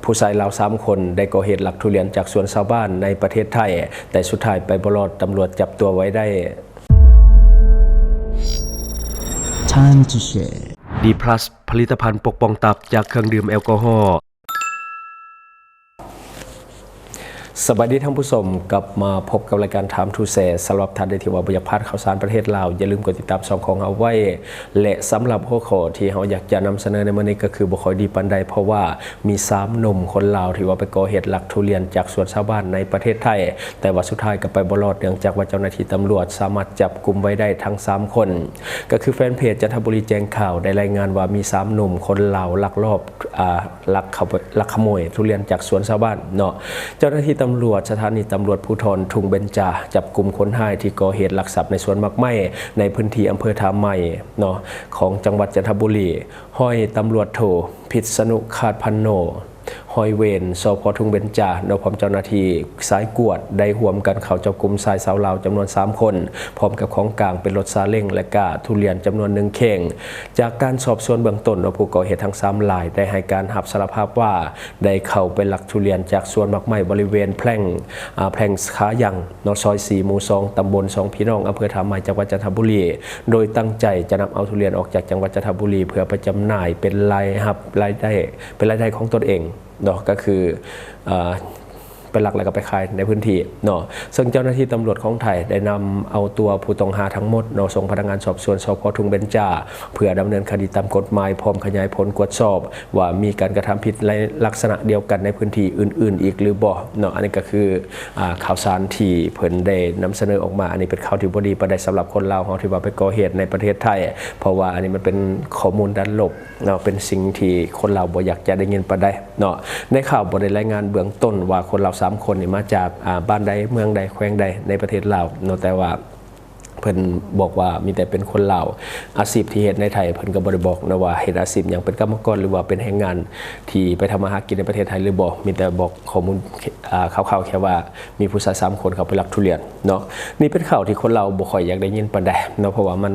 ຜູ້ຊາຍລາວສາມຄົນໄດ້ກໍ່ເຫດລັກທຸລຽນຈາກສວນຊາວບ້ານໃນປະເທດໄທ, ແຕ່ສຸດທ້າຍໄປບໍ່ລອດ, ຕຳຫຼວດຈັບຕົວໄວ້ໄດ້. Time to share. ດີພລັສ ຜະລິດຕະພັນປົກປ້ອງຕັບຈາກເຄື່ອງດື່ມແອລກໍຮໍ. ສະບາຍດີທ່ານຜູ້ຊົມ, ກັບມາພົບກັບລາຍການ Time to Share. ສຳລັບທ່ານໃດທີ່ວ່າບໍ່ຢາກພາດຂ່າວສານປະເທດລາວ, ຢ່າລືມກົດຕິດຕາມຊ່ອງຂອງເຮົາໄວ້ ແລະ ສຳລັບຫົວຂໍ້ທີ່ເຮົາຢາກຈະນຳສະເໜີໃນມື້ນີ້ກໍຄືບໍ່ຄ່ອຍດີປານໃດ, ເພາະວ່າມີສາມໜຸ່ມຄົນລາວທີ່ວ່າໄປກໍ່ເຫດລັກທຸລຽນຈາກສວນຊາວບ້ານໃນປະເທດໄທ, ແຕ່ວ່າສຸດທ້າຍກໍໄປບໍ່ລອດ ເນື່ອງຈາກວ່າເຈົ້າໜ້າທີ່ຕຳຫຼວດສາມາດຈັບກຸມໄວ້ໄດ້ທັງສາມຄົນ. ກໍຄືແຟນເພຈຈັນທະບູລີແຈ້ງຂ່າວໄດ້ລາຍງານວ່າມີສາມໜຸ່ມຄົນລາວລັກລອບ ອາ ລັກເຂົ້າໄປ ລັກຂະໂມຍທຸລຽນຈາກສວນຊາວບ້ານເນາະ. ເຈົ້າໜ້າທີ່ຕຳຫຼວດສະຖານີຕຳຫຼວດພູທອນທຸງເບັນຈາ ຈັບກຸມຄົນຮ້າຍທີ່ກໍ່ເຫດລັກຊັບໃນສວນໝາກໄມ້ໃນພື້ນທີ່ອຳເພີທ່າໄມ້ເນາະ ຂອງຈັງຫວັດຈັນທະບູລີ. ຮ້ອຍຕຳຫຼວດໂທ ພິດສະນຸ ຄາດພັນໂນ, ຮ້ອຍເວນ ສພ ທຸງເບັນຈາ ເນາະ ພ້ອມເຈົ້າໜ້າທີ່ສາຍກວດ ໄດ້ຮ່ວມກັນເຂົ້າຈັບກຸມຊາຍຊາວລາວຈຳນວນສາມຄົນ ພ້ອມກັບຂອງກາງເປັນລົດຊາເລັງ ແລະ ກະທຸລຽນຈຳນວນໜຶ່ງເຂ່ງ. ຈາກການສອບສວນເບື້ອງຕົ້ນເນາະ ຜູ້ກໍ່ເຫດທັງສາມລາຍໄດ້ໃຫ້ການຮັບສາລະພາບວ່າ ໄດ້ເຂົ້າໄປລັກທຸລຽນຈາກສວນໝາກໄມ້ບໍລິເວນແພງ ອາ ແພງຄາຍັງເນາະ ຊອຍສີ່ ໝູ່ສອງ ຕຳບົນສອງພີ່ນ້ອງ ອຳເພີທ່າໄມ້ ຈັງຫວັດຈັນທະບູລີ ໂດຍຕັ້ງໃຈຈະນຳເອົາທຸລຽນອອກຈາກຈັງຫວັດຈັນທະບູລີ ເພື່ອໄປຈຳໜ່າຍເປັນລາຍຮັບລາຍໄດ້ ເປັນລາຍໄດ້ຂອງຕົນເອງເນາະ ກໍຄື ອາ ໄປລັກແລ້ວກໍໄປຂາຍໃນພື້ນທີ່ເນາະ. ເຊິ່ງເຈົ້າໜ້າທີ່ຕຳຫຼວດຂອງໄທໄດ້ນຳເອົາຕົວຜູ້ຕ້ອງຫາທັງໝົດເນາະ ສົ່ງພະນັກງານສອບສວນ ສພ ທຸງເບັນຈາ ເພື່ອດຳເນີນຄະດີຕາມກົດໝາຍ ພ້ອມຂະຫຍາຍຜົນກວດສອບວ່າມີການກະທຳຜິດໃນລັກສະນະດຽວກັນໃນພື້ນທີ່ອື່ນໆອີກຫຼືບໍ່ເນາະ. ອັນນີ້ກໍຄື ອາ ຂ່າວສານທີ່ເພິ່ນໄດ້ນຳສະເໜີອອກມາ. ອັນນີ້ເປັນຂ່າວທີ່ບໍ່ດີປານໃດສຳລັບຄົນລາວເຮົາທີ່ວ່າໄປກໍ່ເຫດໃນປະເທດໄທ, ເພາະວ່າອັນນີ້ມັນເປັນຂໍ້ມູນດ້ານລົບ ເນາະ ເປັນສິ່ງທີ່ຄົນລາວບໍ່ຢາກຈະໄດ້ຍິນປານໃດເນາະ. ໃນຂ່າວບໍ່ໄດ້ລາຍງານເບື້ອງຕົ້ນວ່າຄົນລາວສາມຄົນນີ້ມາຈາກ ອາ ບ້ານໃດ ເມືອງໃດ ແຂວງໃດໃນປະເທດລາວເນາະ, ແຕ່ວ່າເພິ່ນບອກວ່າມີແຕ່ເປັນຄົນລາວ. ອາຊີບທີ່ເຮັດໃນໄທເພິ່ນກໍບໍ່ໄດ້ບອກເນາະວ່າເຮັດອາຊີບຫຍັງ ເປັນກຳມະກອນ ຫຼືວ່າເປັນແຮງງານທີ່ໄປທຳມາຫາກິນໃນປະເທດໄທຫຼືບໍ່, ມີແຕ່ບອກຂໍ້ມູນ ອາ ຄ່າວໆແຄ່ວ່າມີຜູ້ຊາຍສາມຄົນເຂົ້າໄປລັກທຸລຽນເນາະ. ນີ້ເປັນຂ່າວທີ່ຄົນລາວບໍ່ຄ່ອຍຢາກໄດ້ຍິນປານໃດເນາະ, ເພາະວ່າມັນ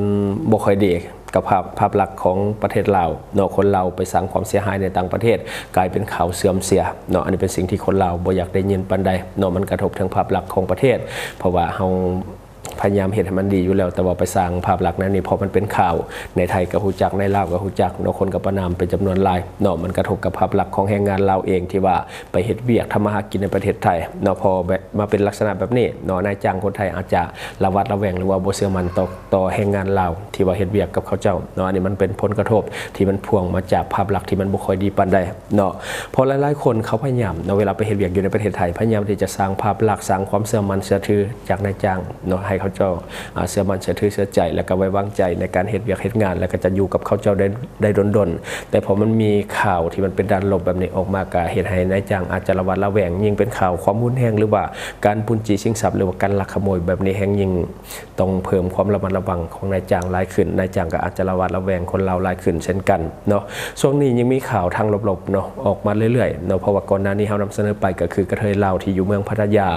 ບໍ່ຄ່ອຍດີ ກັບພາບ ພາບລັກຂອງປະເທດລາວເນາະ. ຄົນລາວໄປສ້າງຄວາມເສຍຫາຍໃນຕ່າງປະເທດ ກາຍເປັນຂ່າວເສື່ອມເສຍເນາະ. ອັນນີ້ເປັນສິ່ງທີ່ຄົນລາວບໍ່ຢາກໄດ້ຍິນປານໃດເນາະ, ມັນກະທົບເຖິງພາບລັກຂອງປະເທດ ເພາະວ່າເຮົາພະຍາຍາມເຮັດໃຫ້ມັນດີຢູ່ແລ້ວ, ແຕ່ວ່າໄປສ້າງພາບລັກແນວນີ້ ເພາະມັນເປັນຂ່າວໃນໄທກໍຮູ້ຈັກ ໃນລາວກໍຮູ້ຈັກເນາະ, ຄົນກໍປະນາມເປັນຈຳນວນຫຼາຍເນາະ. ມັນກະທົບກັບພາບລັກຂອງແຮງງານລາວເອງທີ່ວ່າໄປເຮັດວຽກທຳມາຫາກິນໃນປະເທດໄທເນາະ, ເພາະແບບມາເປັນລັກສະນະແບບນີ້ເນາະ, ນາຍຈ້າງຄົນໄທອາດຈະລະຫວາດລະແວງ ຫຼືວ່າບໍ່ເຊື່ອໝັ້ນຕໍ່ ຕໍ່ແຮງງານລາວທີ່ວ່າເຮັດວຽກກັບເຂົາເຈົ້າເນາະ. ອັນນີ້ມັນເປັນຜົນກະທົບທີ່ມັນພ່ວງມາຈາກພາບລັກທີ່ມັນບໍ່ຄ່ອຍດີປານໃດເນາະ, ເພາະຫຼາຍໆຄົນເຂົາພະຍາຍາມເນາະ ເວລາໄປເຮັດວຽກຢູ່ໃນປະເທດໄທ ພະຍາຍາມທີ່ຈະສ້າງພາບລັກ ສ້າງຄວາມເຊື່ອໝັ້ນເຊື່ອຖືຈາກນາຍຈ້າງເນາະ ໃຫ້ເຂົາເຈົ້າ ອາ ເຊື່ອໝັ້ນເຊື່ອຖືເຊື່ອໃຈ ແລ້ວກໍໄວ້ວາງໃຈໃນການເຮັດວຽກເຮັດງານ ແລ້ວກໍຈະຢູ່ກັບເຂົາເຈົ້າໄດ້ ໄດ້ດົນໆ. ແຕ່ພໍມັນມີຂ່າວທີ່ມັນເປັນດ້ານລົບແບບນີ້ອອກມາ ກໍເຮັດໃຫ້ນາຍຈ້າງອາດຈະລະຫວາດລະແວງ, ຍິ່ງເປັນຂ່າວຄວາມຮຸນແຮງ ຫຼືວ່າການປຸ້ນຈີຊິງຊັບ ຫຼືວ່າການລັກຂະໂມຍແບບນີ້ ແຮ່ງຍິ່ງ ຕ້ອງເພີ່ມຄວາມລະມັດລະວັງຂອງນາຍຈ້າງຫຼາຍຂຶ້ນ, ນາຍຈ້າງກໍອາດຈະລະຫວາດລະແວງຄົນລາວຫຼາຍຂຶ້ນເຊັ່ນກັນເນາະ. ຊ່ວງນີ້ຍັງມີຂ່າວທາງລົບໆເນາະ ອອກມາເລື້ອຍໆເນາະ, ເພາະວ່າກ່ອນໜ້ານີ້ເຮົານຳສະເໜີໄປ ກໍຄືກະເທີຍລາວທີ່ຢູ່ເມືອງພັດທະຍາ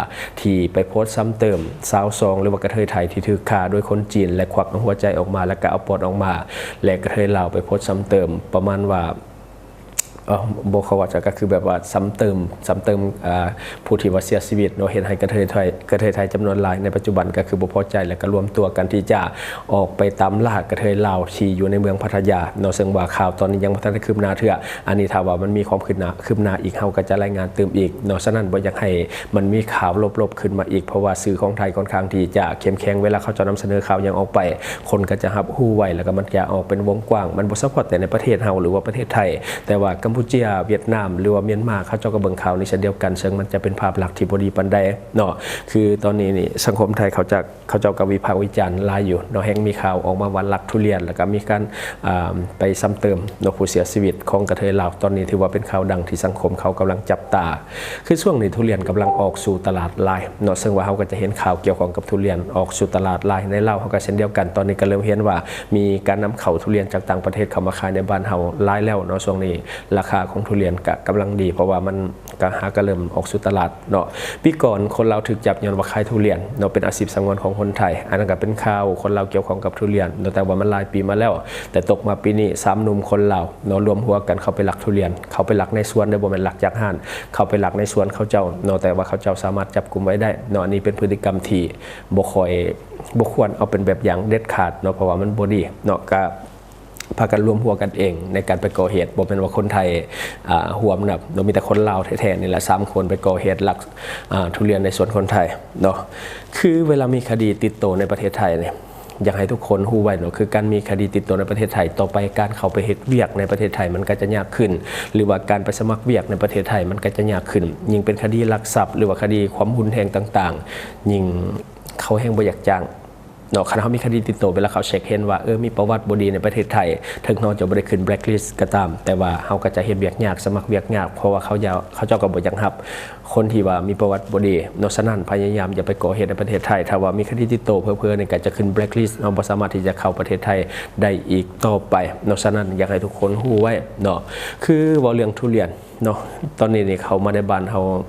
ທີ່ໄປໂພສຊ້ຳເຕີມຊາວສອງ ຫຼືວ່າກະເທີຍໄທທີ່ຖືກຂ້າໂດຍຄົນຈີນ ແລະ ຄວັກເອົາຫົວໃຈອອກມາ ແລ້ວກໍເອົາປອດອອກມາ ແລະ ກະເທີຍລາວໄປໂພສຊ້ຳເຕີມປະມານວ່າ ເອີ ບໍ່ເຂົ້າໃຈ ກໍຄືແບບວ່າຊ້ຳເຕີມ ຊ້ຳເຕີມ ອ່າ ຜູ້ທີ່ວ່າເສຍຊີວິດເນາະ, ເຮັດໃຫ້ກະເທີຍໄທ ກະເທີຍໄທຈຳນວນຫຼາຍໃນປັດຈຸບັນກໍຄືບໍ່ພໍໃຈ ແລ້ວກໍລວມຕົວກັນທີ່ຈະອອກໄປຕາມລ່າກະເທີຍລາວທີ່ຢູ່ໃນເມືອງພັດທະຍາເນາະ, ເຊິ່ງວ່າຂ່າວຕອນນີ້ຍັງບໍ່ທັນໄດ້ຄືບໜ້າເທື່ອ. ອັນນີ້ຖ້າວ່າມັນມີຄວາມຄືບໜ້າ ຄືບໜ້າອີກ ເຮົາກໍຈະລາຍງານຕື່ມອີກເນາະ. ສະນັ້ນບໍ່ຢາກໃຫ້ມັນມີຂ່າວລົບໆຂຶ້ນມາອີກ ເພາະວ່າສື່ຂອງໄທຂ້ອນຂ້າງທີ່ຈະເຂັ້ມແຂງ ເວລາເຂົາເຈົ້ານຳສະເໜີຂ່າວຫຍັງອອກໄປ ຄົນກໍຈະຮັບຮູ້ໄວ ແລ້ວກໍມັນຈະອອກເປັນວົງກວ້າງ, ມັນບໍ່ສະເພາະແຕ່ໃນປະເທດເຮົາ ຫຼືວ່າປະເທດໄທ ແຕ່ວ່າກຳປູເຈຍ, ຫວຽດນາມ ຫຼືວ່າມຽນມາ ເຂົາເຈົ້າກໍເບິ່ງຂ່າວນີ້ເຊັ່ນດຽວກັນ, ເຊິ່ງມັນຈະເປັນພາບລັກທີ່ບໍ່ດີປານໃດເນາະ. ຄືຕອນນີ້ນີ້ ສັງຄົມໄທເຂົາຈະ ເຂົາເຈົ້າກໍວິພາກວິຈານຫຼາຍຢູ່ເນາະ, ແຮ່ງມີຂ່າວອອກມາວ່າລັກທຸລຽນ ແລ້ວກໍມີການ ອ່າ ໄປຊ້ຳເຕີມເນາະ ຜູ້ເສຍຊີວິດຂອງກະເທີຍລາວ. ຕອນນີ້ຖືວ່າເປັນຂ່າວດັງທີ່ສັງຄົມເຂົາກຳລັງຈັບຕາ. ຄືຊ່ວງນີ້ທຸລຽນກຳລັງອອກສູ່ຕະຫຼາດຫຼາຍເນາະ, ເຊິ່ງວ່າເຮົາກໍຈະເຫັນຂ່າວກ່ຽວຂ້ອງກັບທຸລຽນອອກສູ່ຕະຫຼາດຫຼາຍ. ໃນລາວເຮົາກໍເຊັ່ນດຽວກັນ, ຕອນນີ້ກໍເລີ່ມເຫັນວ່າມີການນຳເຂົ້າທຸລຽນຈາກຕ່າງປະເທດເຂົ້າມາຂາຍໃນບ້ານເຮົາຫຼາຍແລ້ວເນາະ. ຊ່ວງນີ້ລາ ຄ່າຂອງທຸລຽນກະກຳລັງດີ ເພາະວ່າມັນກະຫາກະເລີ່ມອອກສູ່ຕະຫຼາດເນາະ. ປີກ່ອນຄົນລາວຖືກຈັບຍ້ອນວ່າຂາຍທຸລຽນເນາະ ເປັນອາຊີບສະຫງວນຂອງຄົນໄທ. ອັນນັ້ນກະເປັນຂ່າວຄົນລາວກ່ຽວຂ້ອງກັບທຸລຽນເນາະ ແຕ່ວ່າມັນຫຼາຍປີມາແລ້ວ. ແຕ່ຕົກມາປີນີ້ ສາມໜຸ່ມຄົນລາວເນາະ ລວມຫົວກັນເຂົ້າໄປລັກທຸລຽນ, ເຂົ້າໄປລັກໃນສວນເດີ້ ບໍ່ແມ່ນລັກຈາກຮ້ານ, ເຂົ້າໄປລັກໃນສວນເຂົາເຈົ້າເນາະ. ແຕ່ວ່າເຂົາເຈົ້າສາມາດຈັບກຸມໄວ້ໄດ້ເນາະ. ອັນນີ້ເປັນພຶດຕິກຳທີ່ບໍ່ຄ່ອຍ ບໍ່ຄວນເອົາເປັນແບບຢ່າງເດັດຂາດເນາະ ເພາະວ່າມັນບໍ່ດີເນາະ. ກະ ພາກັນລວມຫົວກັນເອງໃນການໄປກໍ່ເຫດ, ບໍ່ແມ່ນວ່າຄົນໄທ ອ່າ ຮ່ວມນຳເນາະ, ມີແຕ່ຄົນລາວແທ້ໆນີ້ແຫຼະ ສາມຄົນໄປກໍ່ເຫດລັກ ອ່າ ທຸລຽນໃນສວນຄົນໄທເນາະ. ຄືເວລາມີຄະດີຕິດໂຕໃນປະເທດໄທນີ້ ຢາກໃຫ້ທຸກຄົນຮູ້ໄວ້ເນາະ, ຄືການມີຄະດີຕິດໂຕໃນປະເທດໄທ ຕໍ່ໄປການເຂົ້າໄປເຮັດວຽກໃນປະເທດໄທມັນກໍຈະຍາກຂຶ້ນ ຫຼືວ່າການໄປສະໝັກວຽກໃນປະເທດໄທມັນກໍຈະຍາກຂຶ້ນ. ຍິ່ງເປັນຄະດີລັກຊັບ ຫຼືວ່າຄະດີຄວາມຮຸນແຮງຕ່າງໆ ຍິ່ງເຂົາແຮ່ງບໍ່ຢາກຈ້າງ ເນາະ. ຄັນເຮົາມີຄະດີຕິດໂຕ ເວລາເຂົາເຊັກເຫັນວ່າ ເອີ ມີປະຫວັດບໍ່ດີໃນປະເທດໄທ, ເຖິງເຮົາຈະບໍ່ໄດ້ຂຶ້ນ blacklist ກໍຕາມ, ແຕ່ວ່າເຮົາກໍຈະເຮັດວຽກຍາກ, ສະໝັກວຽກຍາກ, ເພາະວ່າເຂົາເຈົ້າ, ເຂົາເຈົ້າກໍບໍ່ຢາກຮັບຄົນທີ່ວ່າມີປະຫວັດບໍ່ດີເນາະ. ສະນັ້ນ ພະຍາຍາມຢ່າໄປກໍ່ເຫດໃນປະເທດໄທ. ຖ້າວ່າມີຄະດີຕິດໂຕ ເຜີໆນີ້ກໍຈະຂຶ້ນ blacklist, ເຮົາບໍ່ສາມາດທີ່ຈະເຂົ້າປະເທດໄທໄດ້ອີກຕໍ່ໄປເນາະ. ສະນັ້ນ ຢາກໃຫ້ທຸກຄົນຮູ້ໄວ້ເນາະ. ຄືເວົ້າເລື່ອງທຸລຽນເນາະ, ຕອນນີ້ນີ້ເຂົ້າມາໃນບ້ານເຮົາ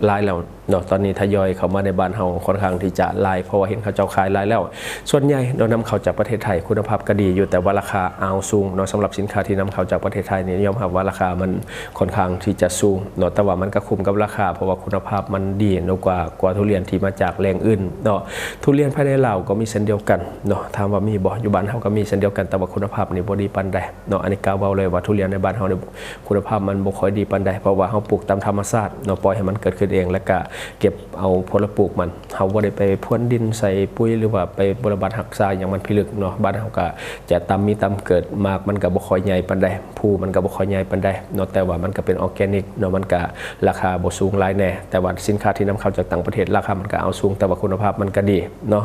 ຫຼາຍແລ້ວເນາະ, ຕອນນີ້ທະຍອຍເຂົ້າມາໃນບ້ານເຮົາຄ່ອນຂ້າງທີ່ຈະຫຼາຍ ເພາະວ່າເຫັນເຂົາເຈົ້າຂາຍຫຼາຍແລ້ວ. ສ່ວນໃຫຍ່ເນາະ ນຳເຂົ້າຈາກປະເທດໄທ ຄຸນນະພາບກໍດີຢູ່ ແຕ່ວ່າລາຄາ ເອົາ ສູງເນາະ. ສຳລັບສິນຄ້າທີ່ນຳເຂົ້າຈາກປະເທດໄທນີ້ ຍອມຮັບວ່າລາຄາມັນຄ່ອນຂ້າງທີ່ຈະສູງເນາະ, ແຕ່ວ່າມັນກໍຄຸ້ມກັບລາຄາ ເພາະວ່າຄຸນນະພາບມັນດີເນາະ ກວ່າ, ກວ່າທຸລຽນທີ່ມາຈາກແຫຼ່ງອື່ນເນາະ. ທຸລຽນພາຍໃນລາວກໍມີເຊັ່ນດຽວກັນເນາະ. ຖາມວ່າມີບໍ່? ຢູ່ບ້ານເຮົາກໍມີເຊັ່ນດຽວກັນ, ແຕ່ວ່າຄຸນນະພາບນີ້ບໍ່ດີປານໃດເນາະ. ອັນນີ້ກ້າເວົ້າເລີຍວ່າທຸລຽນໃນບ້ານເຮົານີ້ ຄຸນນະພາບມັນບໍ່ຄ່ອຍດີປານໃດ ເພາະວ່າເຮົາປູກຕາມທຳມະຊາດເນາະ, ປ່ອຍໃຫ້ມັນເກີດຂຶ້ນເອງ ແລ້ວກະເກັບເອົາຜົນລະປູກມັນ. ເຮົາບໍ່ໄດ້ໄປພວນດິນໃສ່ປຸ໋ຍ ຫຼືວ່າໄປບົວລະບັດຮັກສາຫຍັງມັນພິລຶກເນາະ. ບ້ານເຮົາກະຈະຕຳມີຕຳເກີດ, ໝາກມັນກະບໍ່ຄ່ອຍໃຫຍ່ປານໃດ, ພູມັນກະບໍ່ຄ່ອຍໃຫຍ່ປານໃດເນາະ, ແຕ່ວ່າມັນກະເປັນອອແກນິກເນາະ, ມັນກະລາຄາບໍ່ສູງຫຼາຍແດ່. ແຕ່ວ່າສິນຄ້າທີ່ນຳເຂົ້າຈາກຕ່າງປະເທດ ລາຄາມັນກະເອົາສູງ ແຕ່ວ່າຄຸນນະພາບມັນກະດີເນາະ.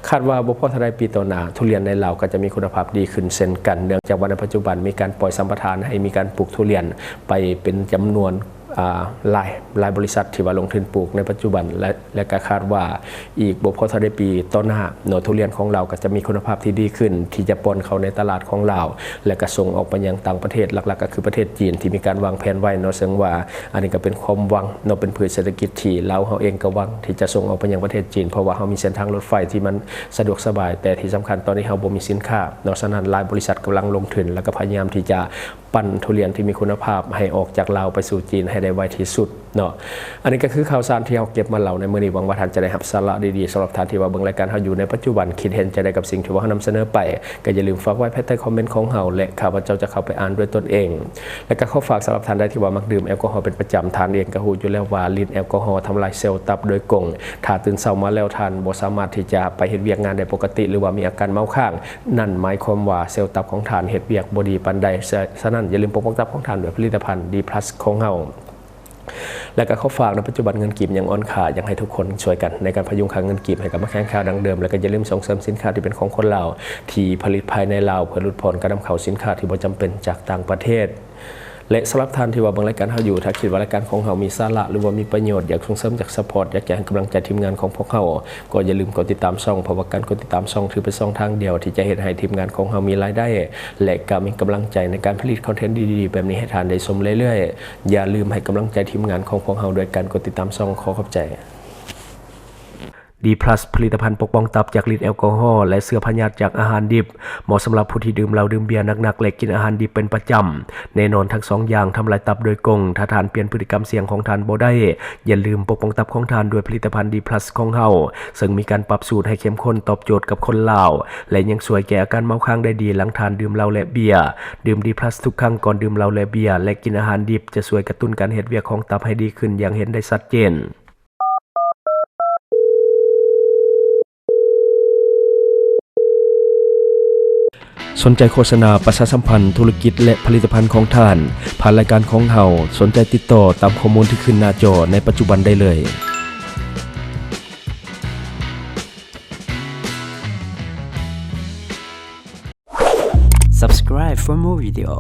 ຄາດວ່າບໍ່ພໍເທົ່າໃດປີຕໍ່ໜ້າ ທຸລຽນໃນລາວກໍຈະມີຄຸນນະພາບດີຂຶ້ນເຊັ່ນກັນ, ເນື່ອງຈາກວ່າໃນປັດຈຸບັນມີການປ່ອຍສຳປະທານໃຫ້ມີການປູກທຸລຽນ ໄປເປັນຈຳນວນ ອ່າ ຫຼາຍ, ຫຼາຍບໍລິສັດທີ່ວ່າລົງທຶນປູກໃນປັດຈຸບັນ ແລະ ແລະ ກໍຄາດວ່າອີກບໍ່ພໍເທົ່າໃດປີຕໍ່ໜ້າເນາະ, ທຸລຽນຂອງລາວກໍຈະມີຄຸນນະພາບທີ່ດີຂຶ້ນ ທີ່ຈະປ່ອນເຂົ້າໃນຕະຫຼາດຂອງລາວ ແລະ ກໍສົ່ງອອກໄປຍັງຕ່າງປະເທດ, ຫຼັກໆ ກໍຄືປະເທດຈີນທີ່ມີການວາງແຜນໄວ້ເນາະ. ເຊິ່ງວ່າອັນນີ້ກໍເປັນຄວາມຫວັງເນາະ, ເປັນພືດເສດຖະກິດທີ່ລາວເຮົາເອງກໍຫວັງທີ່ຈະສົ່ງອອກໄປຍັງປະເທດຈີນ, ເພາະວ່າເຮົາມີເສັ້ນທາງລົດໄຟທີ່ມັນສະດວກສະບາຍ, ແຕ່ທີ່ສຳຄັນຕອນນີ້ເຮົາບໍ່ມີສິນຄ້າເນາະ. ສະນັ້ນຫຼາຍບໍລິສັດກຳລັງລົງທຶນ ແລະ ກໍພະຍາຍາມທີ່ຈະ ປັ່ນທຸລຽນທີ່ມີຄຸນນະພາບໃຫ້ອອກຈາກລາວໄປສູ່ຈີນໃຫ້ໄດ້ໄວທີ່ສຸດເນາະ. ອັນນີ້ກໍຄືຂ່າວສານທີ່ເຮົາເກັບມາເລົ່າໃນມື້ນີ້, ຫວັງວ່າທ່ານຈະໄດ້ຮັບສາລະດີໆ. ສຳລັບທ່ານທີ່ວ່າເບິ່ງລາຍການເຮົາຢູ່ໃນປັດຈຸບັນ, ຄິດເຫັນຈັ່ງໃດກັບສິ່ງທີ່ວ່າເຮົານຳສະເໜີໄປ, ກໍຢ່າລືມຝາກໄວ້ພາຍໃຕ້ຄອມເມັນຂອງເຮົາ ແລະ ຂ້າພະເຈົ້າຈະເຂົ້າໄປອ່ານດ້ວຍຕົນເອງ. ແລະ ກໍຂໍຝາກສຳລັບທ່ານໃດທີ່ວ່າມັກດື່ມແອລກໍຮໍເປັນປະຈຳ, ທ່ານເອງກໍຮູ້ຢູ່ແລ້ວວ່າລິດແອລກໍຮໍທຳລາຍເຊວຕັບໂດຍກົງ. ຖ້າຕື່ນເຊົ້າມາແລ້ວທ່ານບໍ່ສາມາດທີ່ຈະໄປເຮັດວຽກງານໄດ້ປົກກະຕິ ຫຼືວ່າມີອາການເມົາຄ້າງ, ນັ້ນໝາຍຄວາມວ່າເຊວຕັບຂອງທ່ານເຮັດວຽກບໍ່ດີປານໃດ. ສະ ສະນັ້ນ ຢ່າລືມປົກປ້ອງຕັບຂອງທ່ານດ້ວຍຜະລິດຕະພັນ ດີພລັສ ຂອງເຮົາ. ແລະ ກໍຂໍຝາກໃນປັດຈຸບັນເງິນກີບຍັງອ່ອນຄ່າ, ຢາກໃຫ້ທຸກຄົນຊ່ວຍກັນໃນການພະຍຸງຄ່າເງິນກີບໃຫ້ກັບມາແຂງຄ່າດັ່ງເດີມ, ແລະ ກໍຢ່າລືມສົ່ງເສີມສິນຄ້າທີ່ເປັນຂອງຄົນລາວ ທີ່ຜະລິດພາຍໃນລາວ ເພື່ອຫຼຸດຜ່ອນການນຳເຂົ້າສິນຄ້າທີ່ບໍ່ຈຳເປັນຈາກຕ່າງປະເທດ. ແລະ ສຳລັບທ່ານທີ່ວ່າເບິ່ງລາຍການເຮົາຢູ່, ຖ້າຄິດວ່າລາຍການຂອງເຮົາມີສາລະ ຫຼືວ່າມີປະໂຫຍດ, ຢາກສົ່ງເສີມ, ຢາກຊັບພອດ, ຢາກຈະໃຫ້ກຳລັງໃຈທີມງານຂອງພວກເຮົາ, ກໍຢ່າລືມກົດຕິດຕາມຊ່ອງ, ເພາະວ່າການກົດຕິດຕາມຊ່ອງຖືເປັນຊ່ອງທາງດຽວທີ່ຈະເຮັດໃຫ້ທີມງານຂອງເຮົາມີລາຍໄດ້ ແລະ ກໍມີກຳລັງໃຈໃນການຜະລິດຄອນເທັນດີໆແບບນີ້ໃຫ້ທ່ານໄດ້ຊົມເລື້ອຍໆ. ຢ່າລືມໃຫ້ກຳລັງໃຈທີມງານຂອງພວກເຮົາດ້ວຍການກົດຕິດຕາມຊ່ອງ. ຂໍຂອບໃຈ. ດີພລັສ ຜະລິດຕະພັນປົກປ້ອງຕັບຈາກລິດແອລກໍຮໍ ແລະ ເຊື້ອພະຍາດຈາກອາຫານດິບ, ເໝາະສຳລັບຜູ້ທີ່ດື່ມເຫຼົ້າ, ດື່ມເບຍໜັກໆ ແລະ ກິນອາຫານດິບເປັນປະຈຳ. ແນ່ນອນ, ທັງສອງຢ່າງທຳລາຍຕັບໂດຍກົງ. ຖ້າທ່ານປ່ຽນພຶດຕິກຳສ່ຽງຂອງທ່ານບໍ່ໄດ້, ຢ່າລືມປົກປ້ອງຕັບຂອງທ່ານດ້ວຍຜະລິດຕະພັນດີພລັສຂອງເຮົາ, ເຊິ່ງມີການປັບສູດໃຫ້ເຂັ້ມຂຸ້ນຕອບໂຈດກັບຄົນລາວ ແລະ ຍັງຊ່ວຍແກ້ອາການເມົາຄ້າງໄດ້ດີຫຼັງທ່ານດື່ມເຫຼົ້າ ແລະ ເບຍ. ດື່ມດີພລັສທຸກຄັ້ງກ່ອນດື່ມເຫຼົ້າ ແລະ ເບຍ ແລະ ກິນອາຫານດິບ ຈະຊ່ວຍກະຕຸ້ນການເຮັດວຽກຂອງຕັບໃຫ້ດີຂຶ້ນຢ່າງເຫັນໄດ້ຊັດເຈນ. ສົນໃຈໂຄສະນາປະຊາສຳພັນທຸລະກິດ ແລະ ຜະລິດຕະພັນຂອງທ່ານ ຜ່ານລາຍການຂອງເຮົາ, ສົນໃຈຕິດຕໍ່ຕາມຂໍ້ມູນທີ່ຂຶ້ນໜ້າຈໍໃນປັດຈຸບັນໄດ້ເລີຍ. Subscribe for more video.